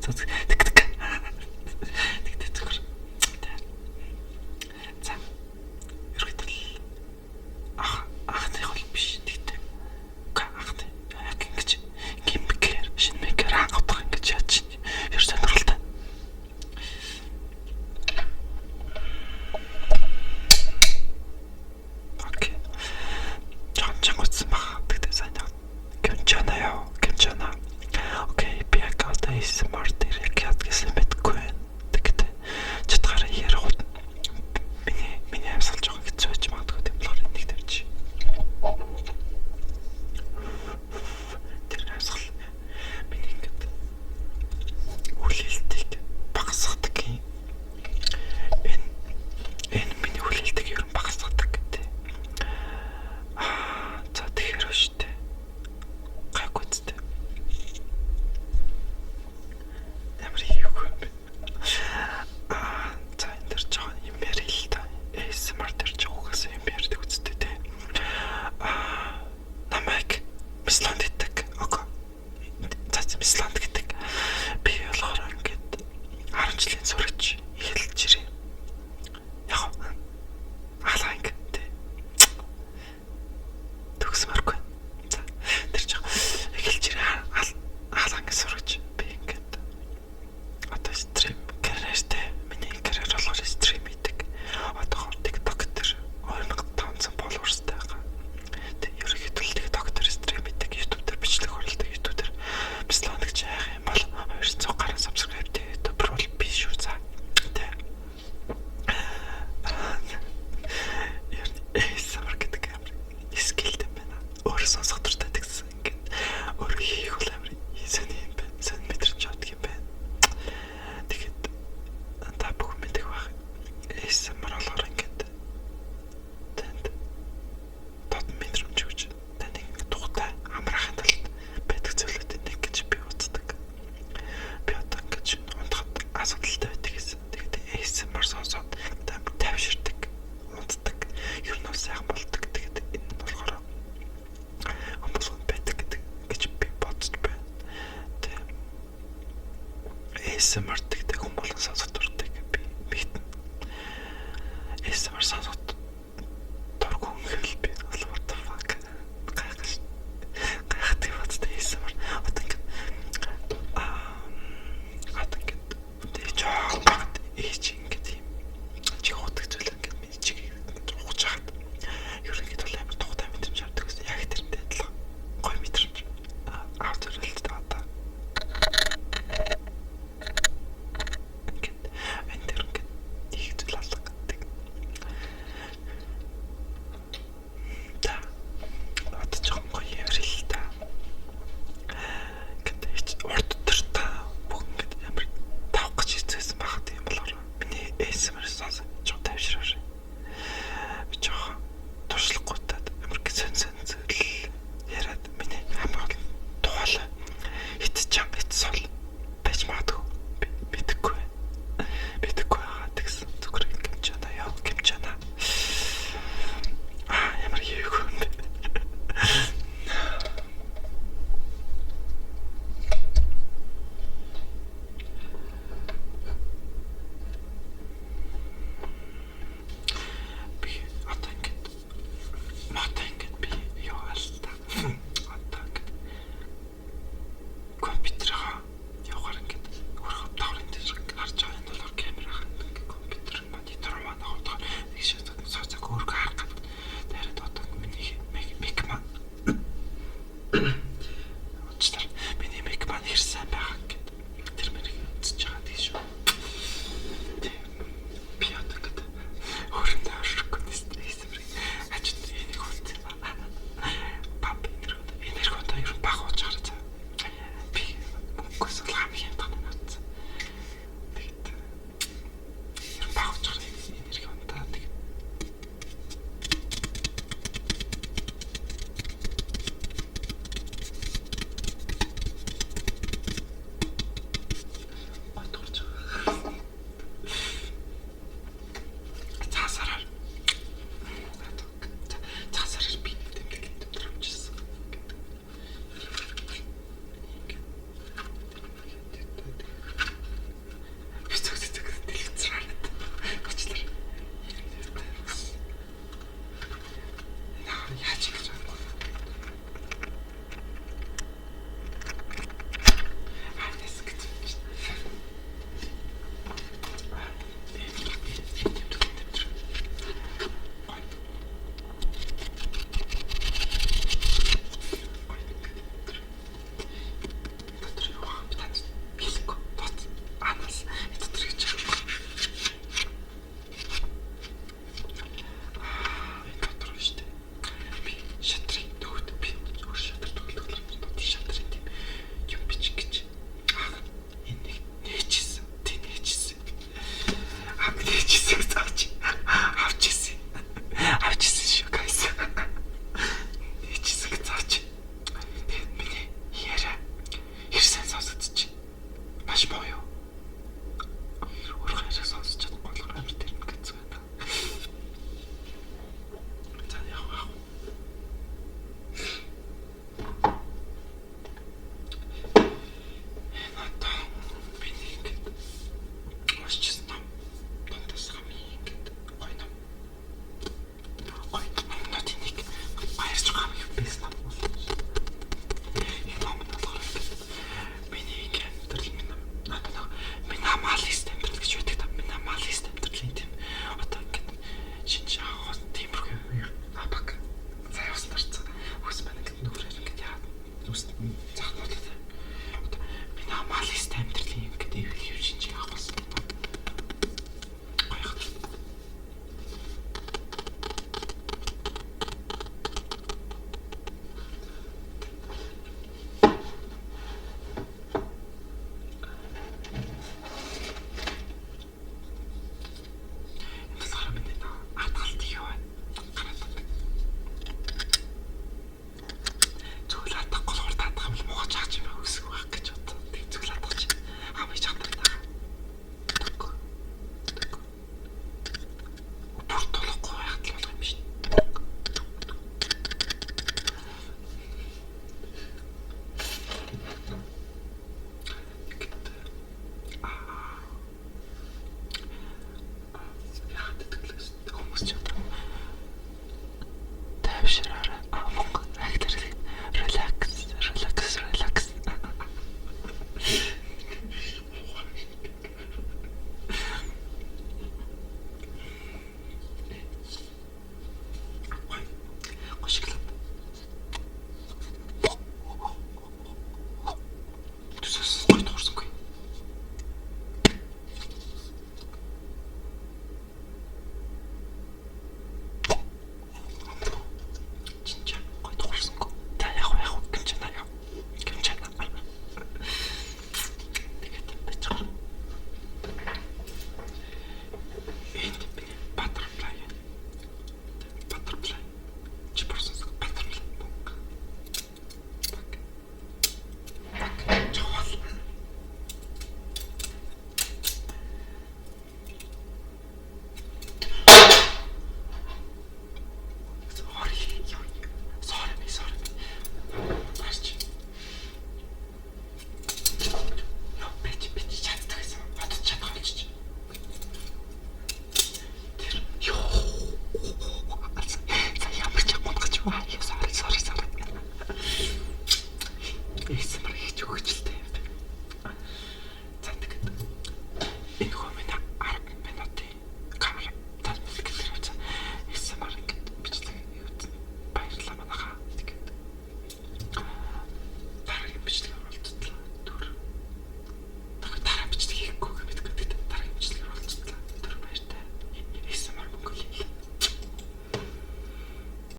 Тэг тэг. Тэгтээ зүгээр. За. Ерөөдөл ах ахных бол биш тэгтээ. Үгүй ахны яг ингэж гимбикээр шинмэкээр хангах ингэж яаж ер сонирхолтой. Окей. Жохон чангуудсан баг. Тэгтээ сайн яг Кимчана яа, Кимчана. Окей, би яг одоо ASMR дээр яг яад гэсэн мэдэхгүй байна. Тэгтээ чадхаараа ярих миний миний амьсгал жоохон хэцүү байж магадгүй тийм болохоор энийг тавьчих. Тэр амьсгал миний ингээд хүлээлтийг багасгадаг юм. Энэ энэ миний хүлээлтийг ер нь багасгадаг гэдэг. Аа за тэгэхээр шүү дээ. Гайгүй зү. Ямар хийх юм бэ? Аа за энэ дэр жоохон юм ярил л та. ASMR дээр ч угаасаа юм ярьдаг үсттэй те. Аа намайг Мисланд гэдэг. Окей. За Мисланд гэдэг. Би болохоор ингээд 10 жилийн сурагч эхэлж ирээ. Яг ахлаа ингээд те. Төгсмөргүй. За тэр жоо эхэлж ирээ. Ахлаа ингээд сурагч би ингээд одоо стрим карьертэй миний карьер болохоор стрим хийдэг. Одоохоор TikTok дээр 2500 followers-тай байгаа. Тэг ерөнхийдөө TikTok дээр стрим хийдэг, YouTube дээр бичлэг оруулдаг, YouTube дээр бислан гэж яах юм бол 200 гаруй subscribe-тэй YouTuber бол би шүү за. Тэ. Ер нь ASMR гэдэг амар skill-тэй юм байна. Өөрөө сонсох дуртай гэсэн ингээд өөрөө хийх бол амар сони юм байна. Сонь мэдрэмж авдаг юм байна. Тэгэхэд та бүхэн мэдэх байх. ASMR болохоор ингээд танд тод мэдрэмж өгч таныг ингээд тухтай амраахын тулд байдаг зүйлүүдийн нэг гэж би үздэг. Би одоо ингээд унтахад асуудалтай байдаг гэсэн. Тэгээд ASMR сонсоод амар тайвширдаг, унтдаг. Ер нь бол сайхан болдог. Тэгээд энэ нь болохоор хүн байдаг гэдэг гэж би бодож байна. Тэг ASMR гэдэг хүн болгон сонсох дуртай би мэднэ. ASMR сонсох дургүй хүн гэвэл би бол what the fuck гайхаж гайхдаг бодтой ASMR одоо ингээд аа одоо ингээд тэгээ жоох багт ээж ингээд юм чиг худаг зүйл ингээд миний чиг ингээд ухаж хахад ерөнхийдөө бол амар тухтай мэдрэмж авдаг гэсэн яг тэрнтэй адилхан гоё мэдрэмж авч зориулттай одоо ингээд Маш муу юу?